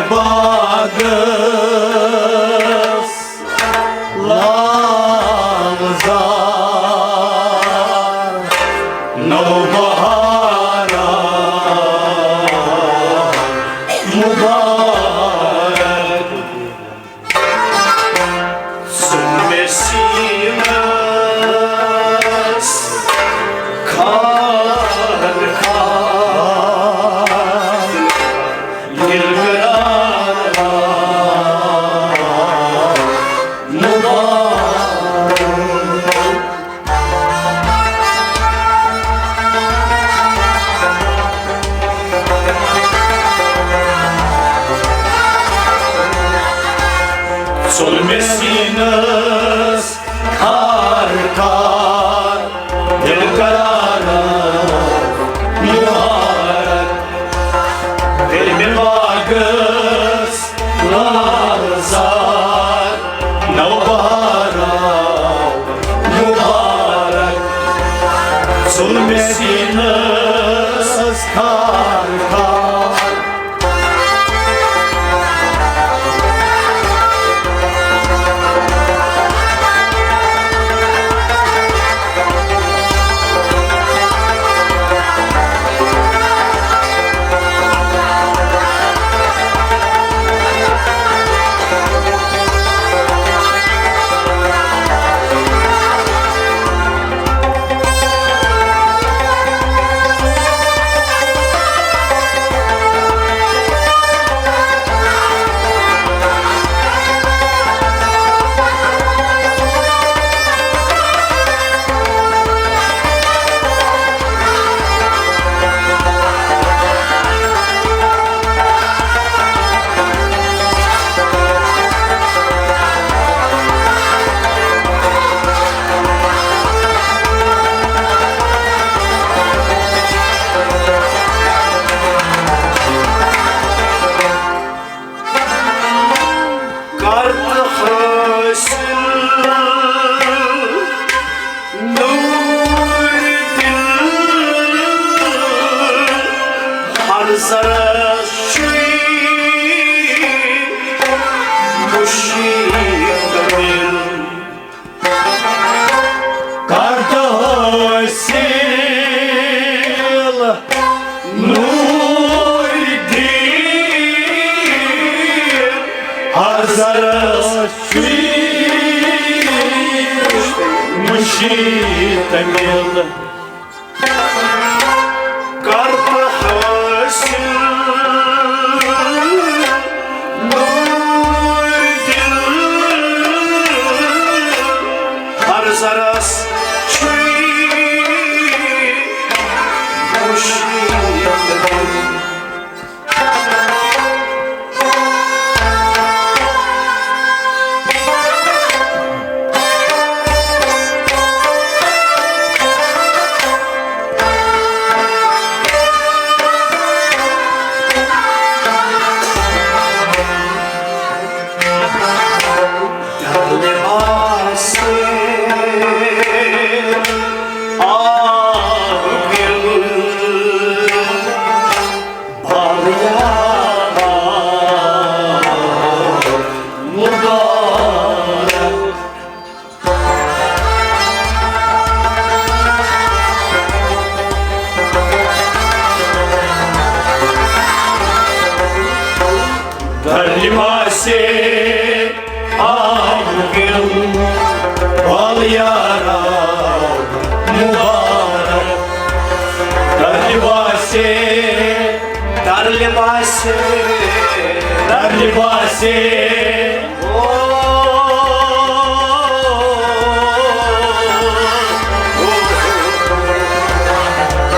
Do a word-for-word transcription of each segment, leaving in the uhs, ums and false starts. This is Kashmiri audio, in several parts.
باغس لال زار، نوبہارا مبارک۔ ژٕ مےٚ سیٖنس کھار کھار، ییٚلہِ قرار مبارک۔ ژوٚل مےٚ سیٖنس کھار کھار، دِل قرار مبارک۔ ییٚلہِ مےٚ باغس لال زار، نوبہارا مبارک۔ ژوٚل مےٚ سیٖنس کھار کھار۔ کر تہٕ حٲصِل نوٗرِ دِل، ہر ذرس چھُے مُشیٖد دِل۔ کر تہٕ حٲصِل نوٗرِ دِل، ہر ذرس چھُے مُشیٖد دِل۔ کر تہٕ حٲصِل نوٗرِ دِل، ہر ذرس چھُے مُشیٖد دِل۔ درلہِ باسے آب گِل، بال یارا مبارک۔ درلہِ باسے، درلہِ باسے، درلہِ باسے۔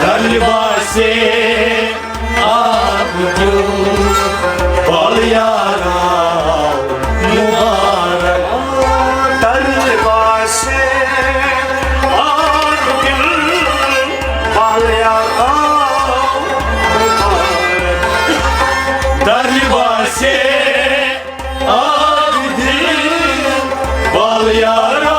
درلہِ باسے آب گِل، بال یارا مبارک۔ درلہِ باسے آب گِل، بال یارا مبارک۔ درلہِ باسے آب گِل، بال یارا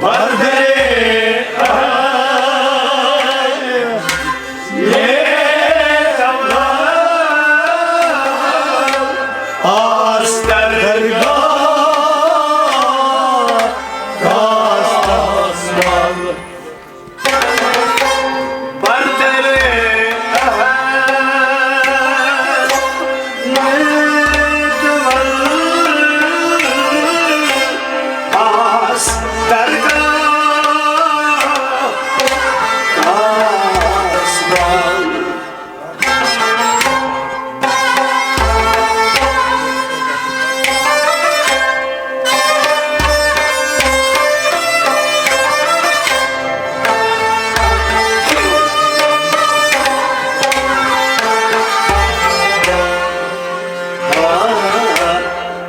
بردرے اہل یہ آس درگاہ، آس آسمان۔ بردرے اہل آس درگاہ، آس بال۔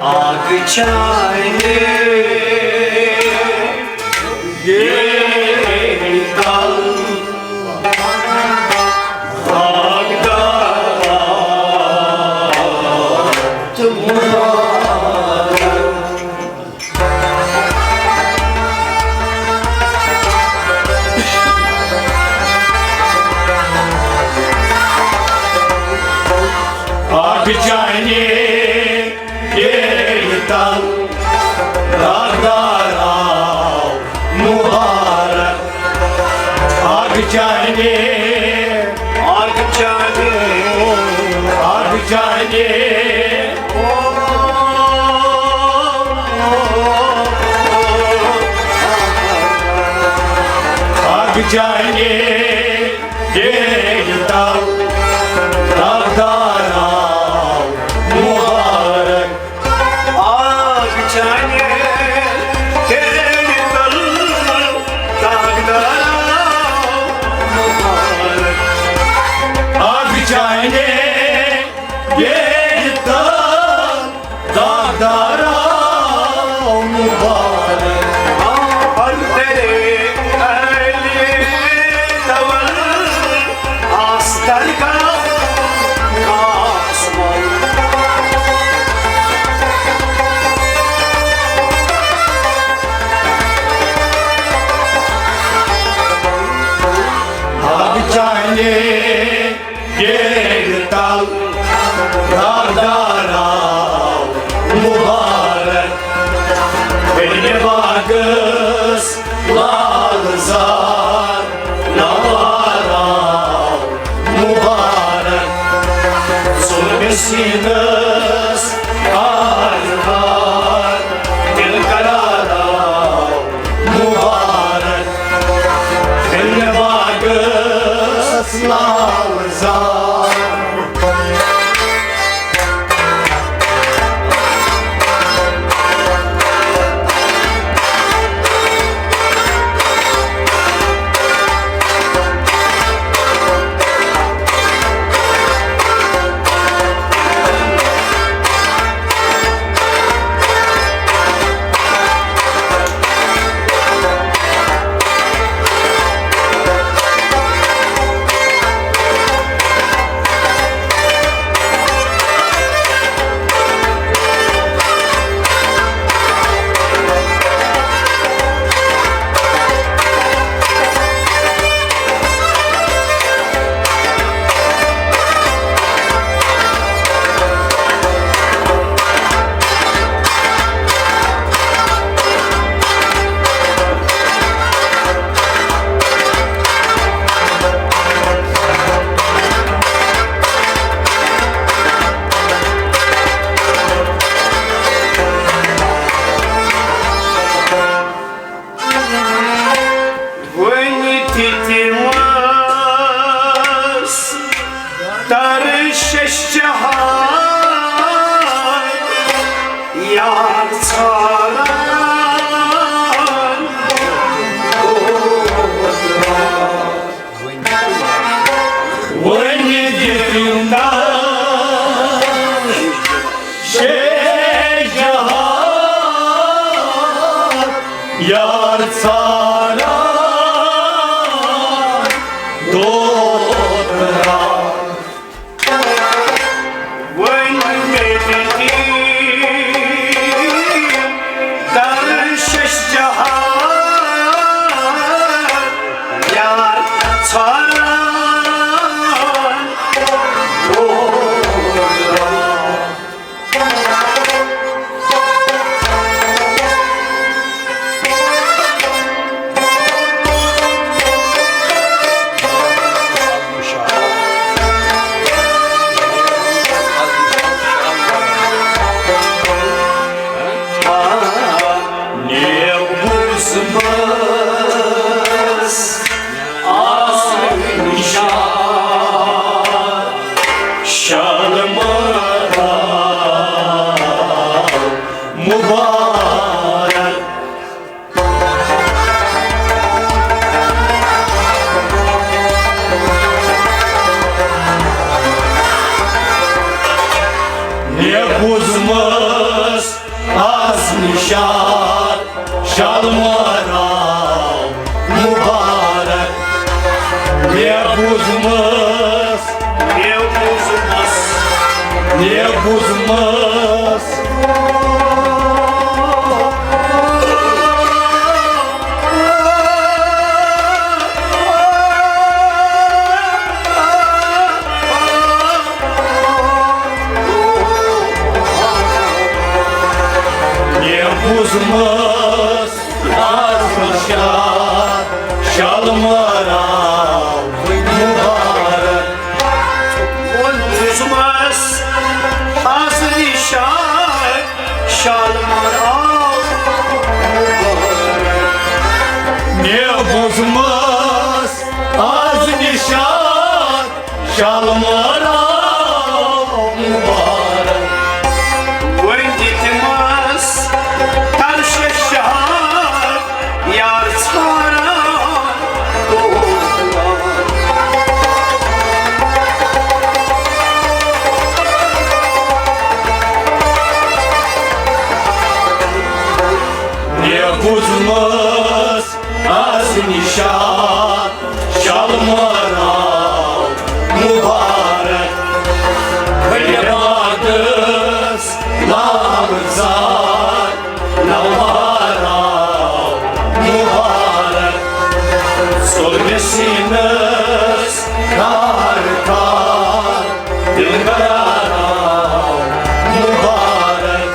آگ چاہیے یہ تل آگ دا تمہارا۔ آگ چاہیے یہ تل داغدار آو مبارک۔ آگ چاہیے، آگ چاہیے، آگ چاہیے۔ آگ چاہیے یہ تل داغدار آو مبارک۔ آگ چاہیے یہ تل داغدار آو مبارک۔ آگ چاہیے یہ تل داغدار آو مبارک۔ آ، بردرے اہل تول آس درگاہ، آس بال۔ آگ چاہیے یہ تل داغدار آو مبارک۔ بیٚنہِ باغس لال زار نوار آو مبارک۔ ظلمِ سیٖنس آر پار دِل قرار آو مبارک۔ بیٚنہِ باغس لال زار۔ وۄنۍ تہِ تِم ٲسۍ ترشش چاہت یار ژھاران۔ وۄنۍ دِتِو ناو شیش جہان یار ژھاران دود راتھ۔ وۄنۍ مےٚ دِتِو ترشش جہان مبارک۔ مےٚ بوٗزمٕژ، مےٚ بوٗزمٕژ، مےٚ بوٗزمٕژ۔ مےٚ بوٗزمٕژ آز نِشاط شالمٲر آو مُبارک۔ بوٗزمَس آز نِشاط شالمٲر آو مُبارک۔ مےٚ بوٗزمَس آز نِشاط شالمٲر آو مُبارک۔ وۄنۍ دِتمَس ترشہِ شہر یار ژھاران۔ مےٚ بوٗزمَس آز نِشاط شالمٲر آو مُبارک۔ کھٔلہِ باغس لال زار نوار آو مُبارک۔ ژوٚل مےٚ سیٖنس کار کار دِلدار آو مُبارک۔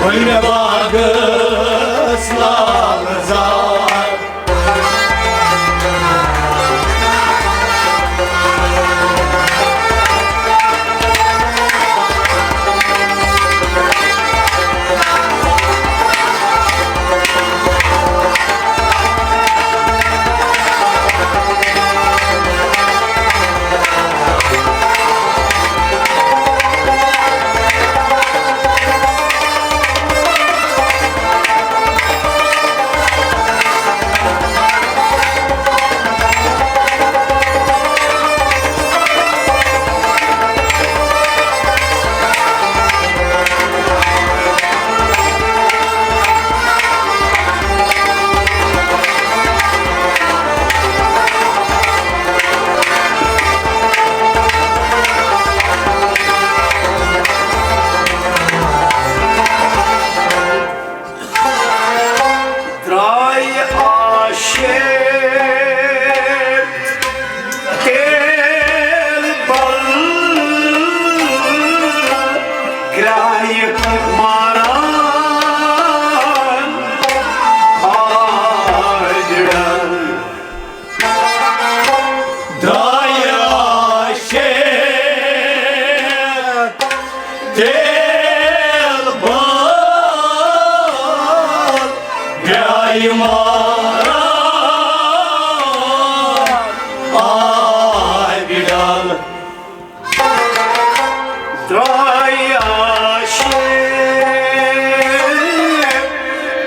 کھٔلہِ باغس لال زار درٛاے عاشق تیل بل، گرٛایہِ ماران آجڑل۔ درٛاے عاشق تیل بل، گرٛایہِ ماران آبہِ ڈل۔ درٛاے عاشق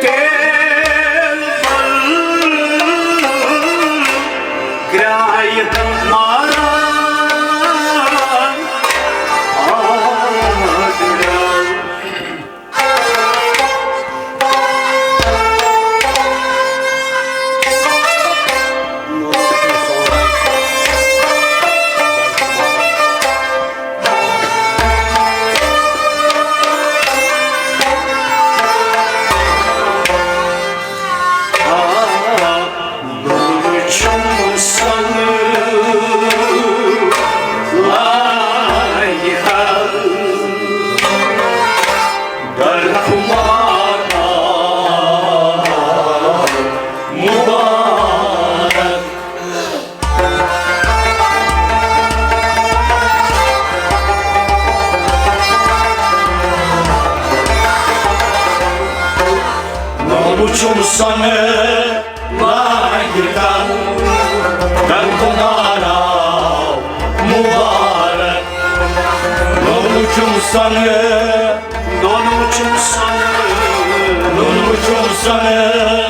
تیل بل، گرٛایہِ ماران آبہِ ڈل۔ وُچھُم سۄنہٕ لانہِ تل، گنگہٕ مارا مُبارک۔ وُچھُم سۄنہٕ، وُچھُم سۄنہٕ، وُچھُم سۄنہٕ۔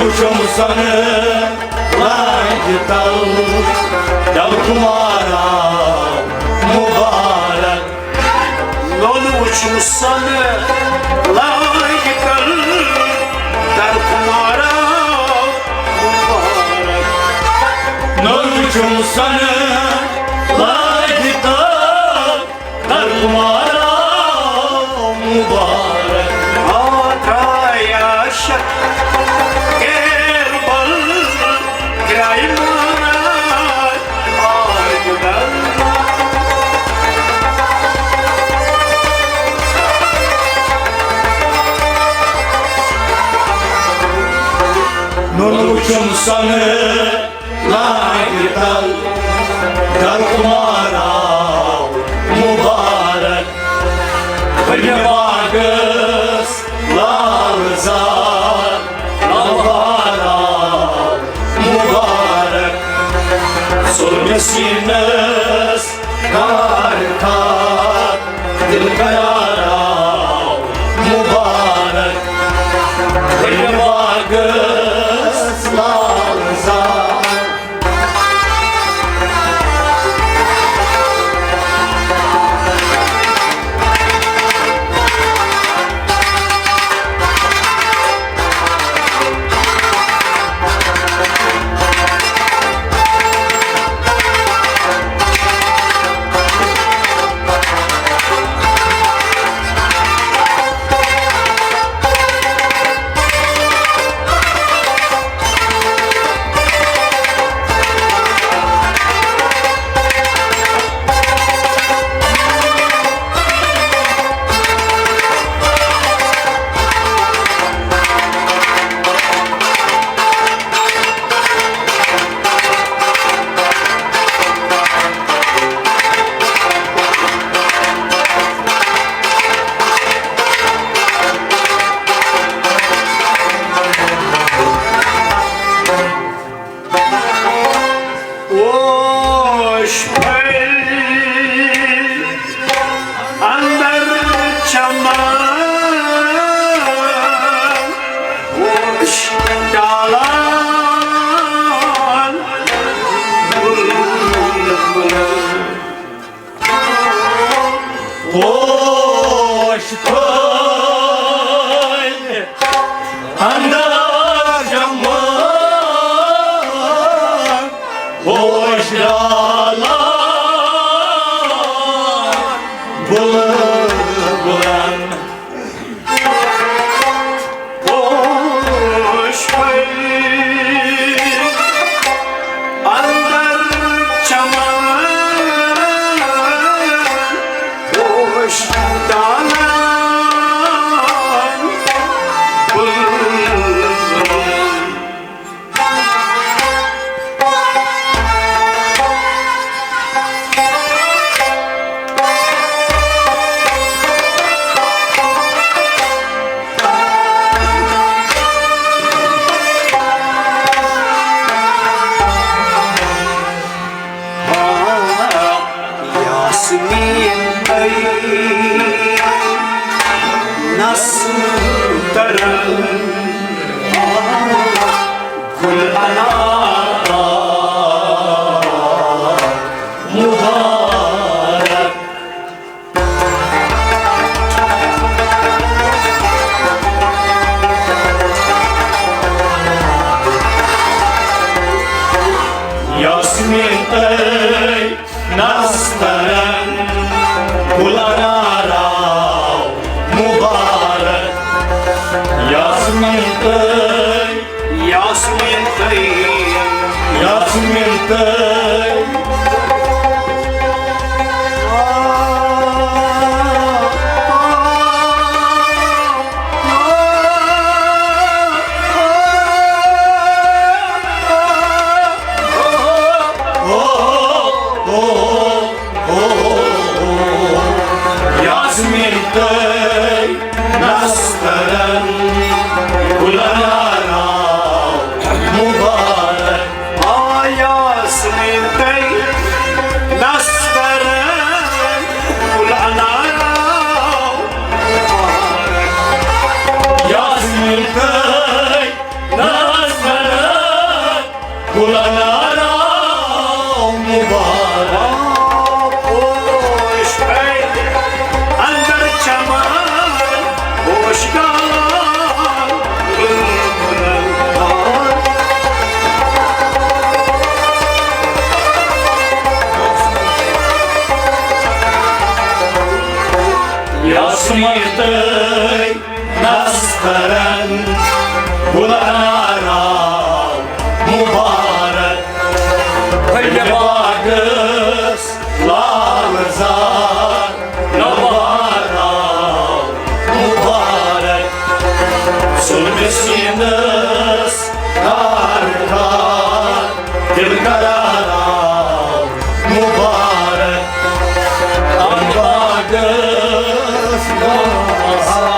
وُچھُم سۄنہٕ لانہِ تل، گنگہٕ مارا مُبارک۔ چھُم سۄنہٕ لٲگِتھ تَل، در کُمارا مُبارک۔ نوٚو چھُم سۄنہٕ لٲگِتھ تَل، در کُمارا مُبارک۔ آ درٛاے عاشق غیر بل، درٛاے مارا۔ نوٚو چھُم سۄنہٕ لٲگِتھ تَل، در کُمارا مُبارک۔ بٔنہِ باغس لال زال نوہارا مُبارک۔ ژوٚل مےٚ سیٖنس کار کار دِل قرارا مُبارک۔ بٔنہِ باغس لال زال۔ پوش پھٔلۍ اندر چمن، پوش ڈالان بلبلن۔ پوش پھٔلۍ اندر چمن، پوش ڈالان بلبلن۔ پوش پھٔلۍ اندر چمن، پوش ڈالان بلبلن۔ یاسمیٖن تٔے نسل ترن، گُل انار مُبارک۔ یاسمیٖن تٔے نسترن، گُل انارا مُبارک۔ یاسمیٖن تٔے، یاسمیٖن تٔے، یاسمیٖن تٔے۔ یاسمیٖن تٔے نسترن، گُل انارا مُبارک۔ آ یاسمیٖن تٔے نسترن، گُل انارا مُبارک۔ یاسمیٖن تٔے نسترن، گُل انارا مُبارک۔ پوش پھٔلۍ اندر چمن، یاسمین تہٕ نسترن گُلہٕ نارا مُبارک۔ پھٔلۍ باغس لال زار نوبہارا مُبارک۔ سُلبہِ سیٖنس کار کار دِل قرارا مُبارک۔ اَمہِ باغس گُلہٕ نارا۔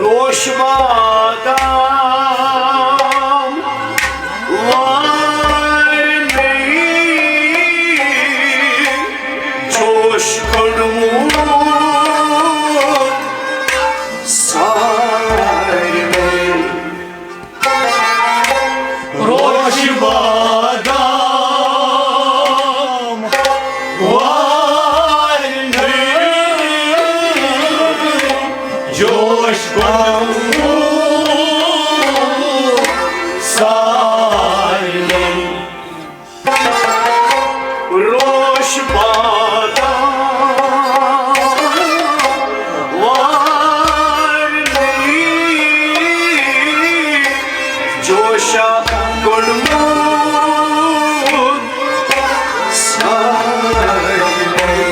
روش بادام وارنی جوش کوٚڑمُت سارنٕے۔ روش بادام وارنٕے جوش کوٚڑمُت سارنٕے۔ روش بادام وارنٕے جوشا کوٚڑمُت سارنٕے۔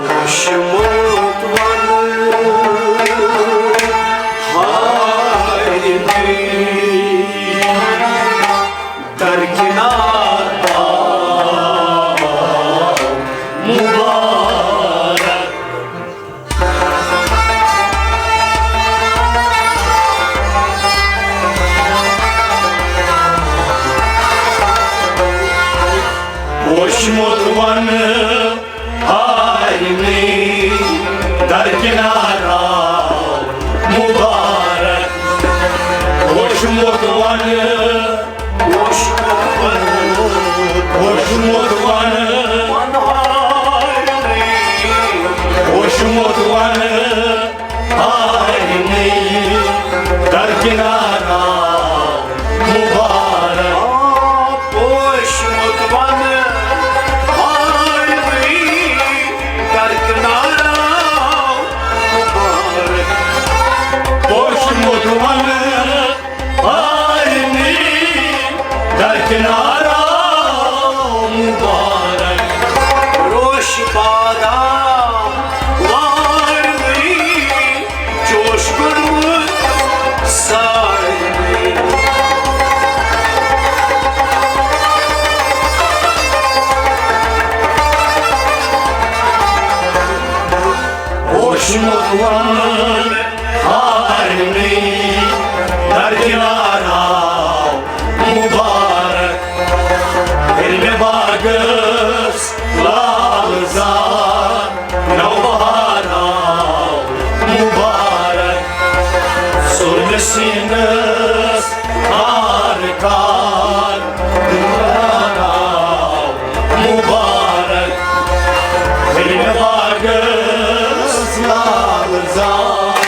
وُچھمُت وَنہٕ ہارِ مےٚ درکنار آو مُبارک۔ وُچھمُت وَنہٕ ہارِ مےٚ درکنار آو مُبارک۔ وُچھمُت وَنہٕ، وُچھمُت وَنہٕ، وُچھمُت وَنہٕ، وُچھمُت وَنہٕ ہارِ مےٚ درکنار آو مُبارک۔ آ، پوشمُت وَنہٕ ہارِ مےٚ درکنار آو مُبارک۔ پوشمُت وَنہٕ ہارِ مےٚ درکنار آو مُبارک۔ روش بادام وارنٕے جوش کوٚڑمُت سارنٕے۔ وُچھمُت وَنہٕ ہارِ مےٚ درکنار آو مُبارک۔ ییٚلہِ مےٚ باغس لال زار نوبہار آو مُبارک۔ سُر مےٚ سیٖنس کار کار دُلہار آو مُبارک۔ ییٚلہِ مےٚ باغس لال زار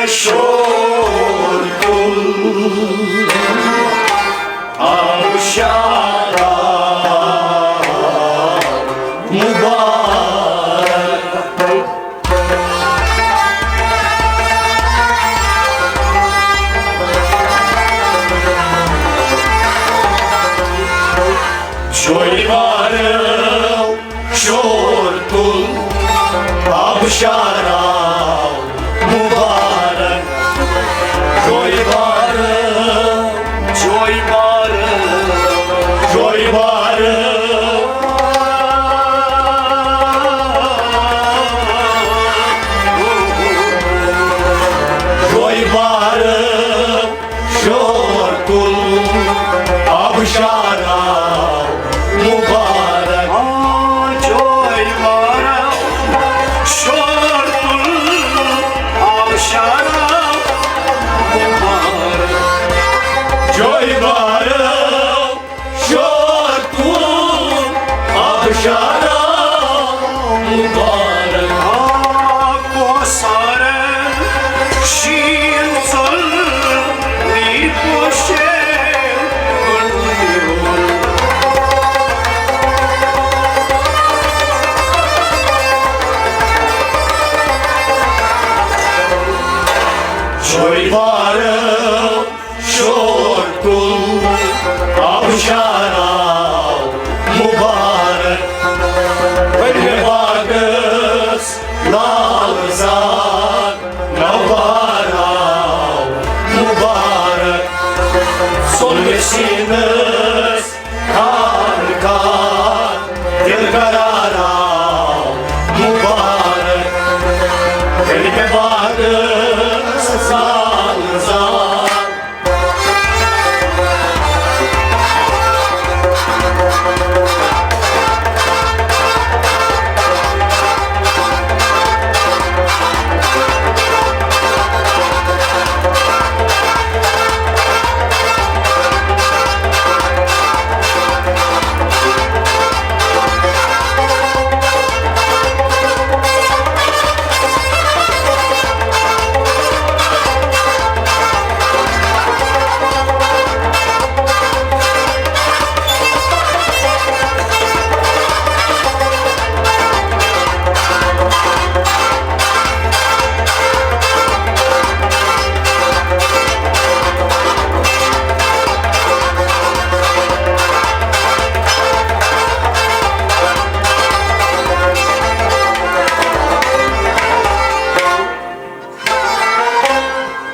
شور تُل آبشارا مبارک۔ جویبارو شور تُل آبشارا مبارک۔ جویبارو، جویبارو، جویبارو۔ جویبارو شور تُل آبشارا مبارک۔ آ، جویبارو شور تُل آبشارا مبارک۔ جویبارو شور تُل آبشارا مبارک۔ آ، کوثر شیٖن ژوٚل نی پوشے گُلہِ وول۔ جویبارو شور تُل آبشارا مبارک۔ وۄنۍ باغس لال زار نوبارا مبارک۔ سُل سیٖنس خان خان دل قرارا مبارک۔ وۄنۍ باغس لال زار۔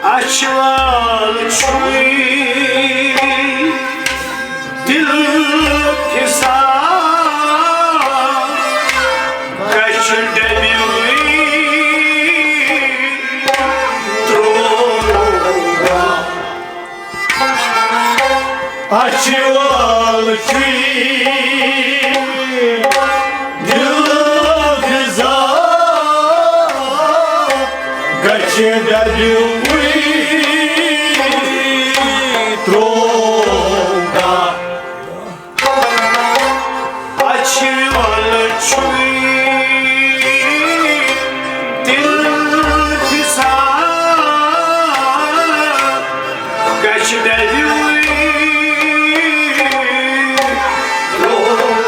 اچھوال چھُے دِل فِسا کچھ ڈبیوٕے ترٛووُم۔ اچھوال چھُے دِل فِسا گژھِ ڈبیوٕے ترٛووُم۔ اچھوال چھُے دِل فِسا گژھِ ڈبیوٕے ترٛووُم۔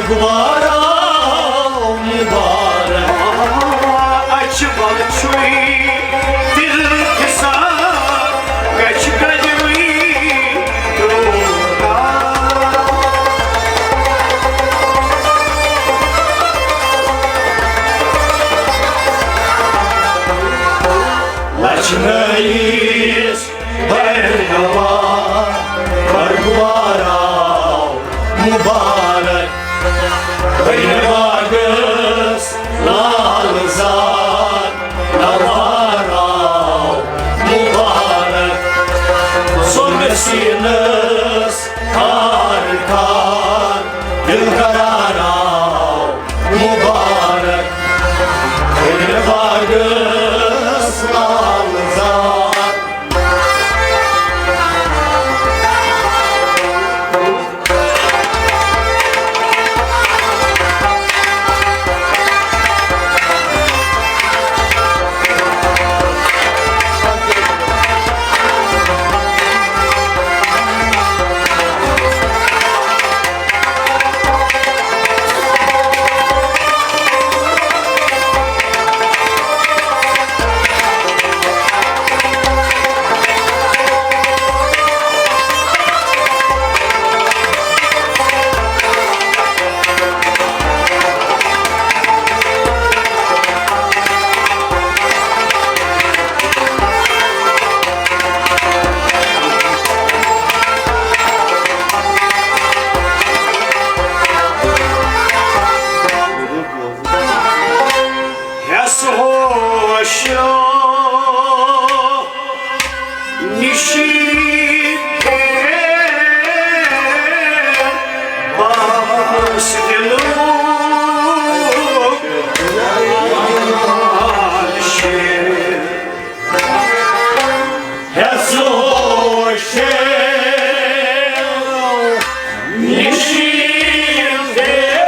مبارک، مبارک، اچھِ بل چھُے دل کھسان، کچھ قدمی روزگار۔ لچھنٲیِس بھیروا، بھیروا آو مبارک۔ بھیروا گٔژھ لال زار، لال زار آو مبارک۔ زوٚن سیٖنس کھار کھار، دل قرار آو مبارک۔ بھیروا گٔژھ لال زار۔ ہٮ۪س ہوشو نِشی پھیر، بس دِلُک شیر۔ ہٮ۪س ہوشو نِشی پھیر،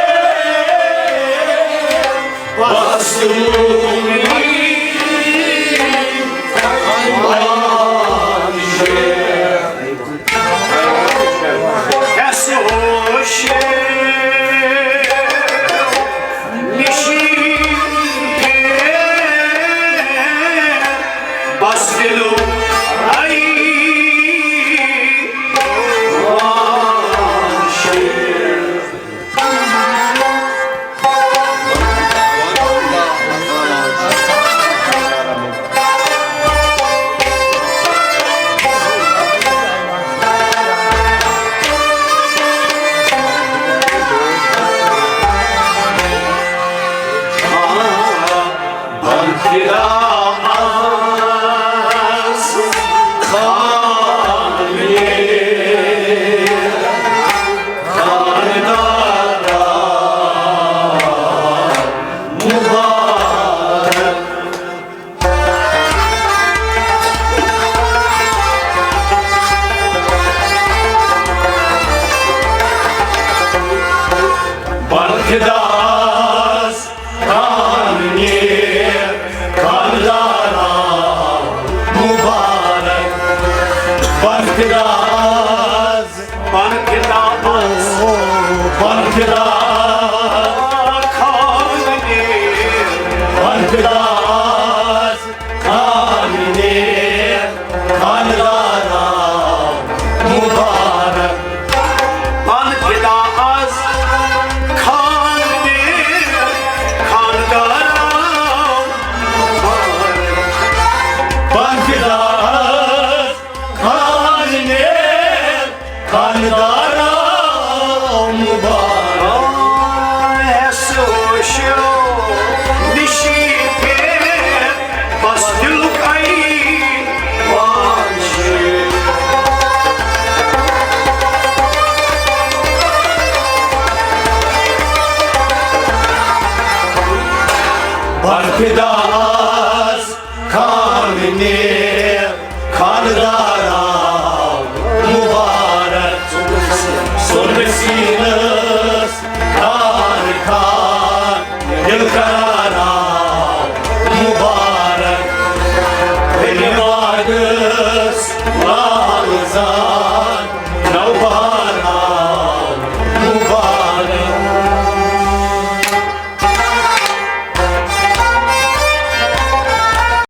بس ہٮ۪س ہوشو نِشی پھیر، بس دِلُک شیر۔ بن خداس خانٛدارا مبارک، بن خداس، بن خداس، بن خداس خانٛدارا، بن خداس خانٛدارا مبارک۔ بن خداس خانٛدارا مبارک۔ بن خداس خانٛدارا مبارک۔ ہٮ۪س ہوشو نِشی پھیر، بس دِلُک شیر۔ بن خداس خانٛدارا مبارک۔ سوٚن سیٖنہٕ